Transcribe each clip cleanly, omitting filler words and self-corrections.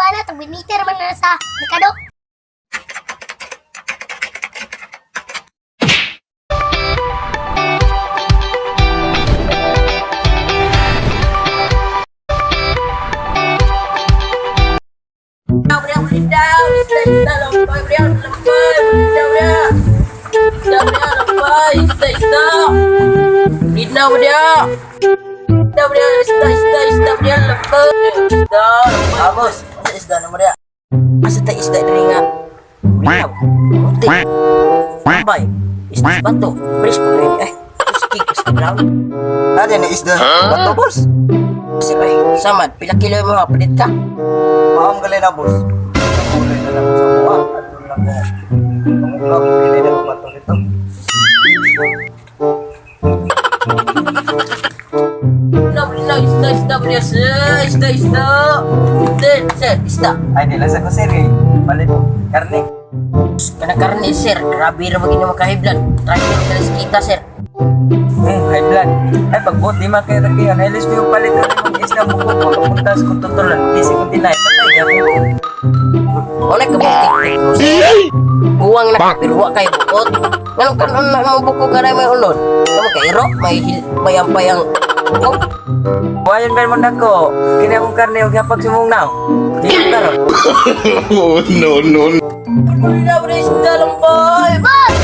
Bana, tag meter man na sa merkado. Isda, isda. Linaw dia. Isda dia, isda, isda, isda dia, lempar. Isda. Ah, boss. Asa isda na mo diya? Asa ta isda diri nga? Linaw. Puti. Tambay. Isda sa bato. Fresh pa kayo. Eh, kuski, kuski brown. Ada na isda. Bato, boss. Kasi ay, samad, pila kilo mo ha, palit ka. Maam gali na, boss. Kulay na lang sa kuha. Ato lang ko. Pamukha ko kini na bato nito. Linaw, linaw, isda, isda, isda, isda, isda. Isda, isda, isda. Ay, di lang sa ko, sir. Eh. Palit. Karne. Kana karne, sir. Grabe ra maging makahiblan. Try ko kalis kita, sir. High blood. Ay, pagbuot, di makirakihan. Ay, list yung palit na rin mong isda mo ko. Pagpuntas kung tutulan. Kisi kung tinay. Patay, ako. Wala ka bang tik mo, sir? Buwang na pero wa kay buot. Nganong kanon na mo buko garay may ulod. Kamo kay iro, may hil, bayang-bayang. Oh, Wayan ba mo nako? Kini akong karne og hapag sumong naw. Di ko karon. Oh, no, no, no. wala ba isda lang boy? Boss!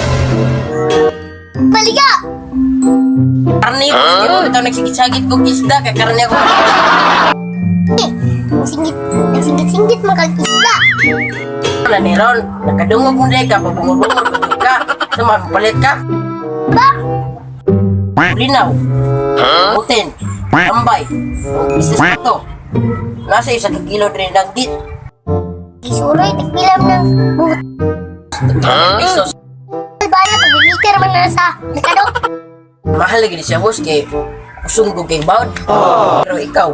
Baliga! Karne ko, sige mo bitaw nagsigit-sagit kog isda kay karne ako. Eh, nagsingit, nagsingit-singit man kag isda. Wala ni Ron, nakadungog mo dai ka, pabungol-bungol ko ka. Sama palit ka. Ba? Linaw. Putin. Tambay. Isda sa to. Nasa isa ka kilo diri danggit. Gisuroy, tagpilam ng buot. Pesos. Bana, tag meter man na sa merkado. Mahal lagi ni siya boss kay usong kog kay bawd. Pero ikaw,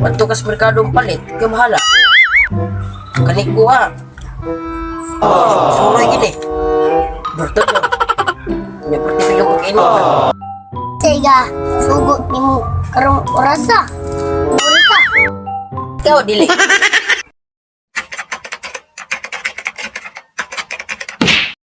wadto ka sa merkado ang palit, ikaw bahala. Kani ko ha. Suroy gini. Dorto dor. May partipilong ko kainin. Sega, sugot nimo karong orasa. Orasa. Ikaw dili.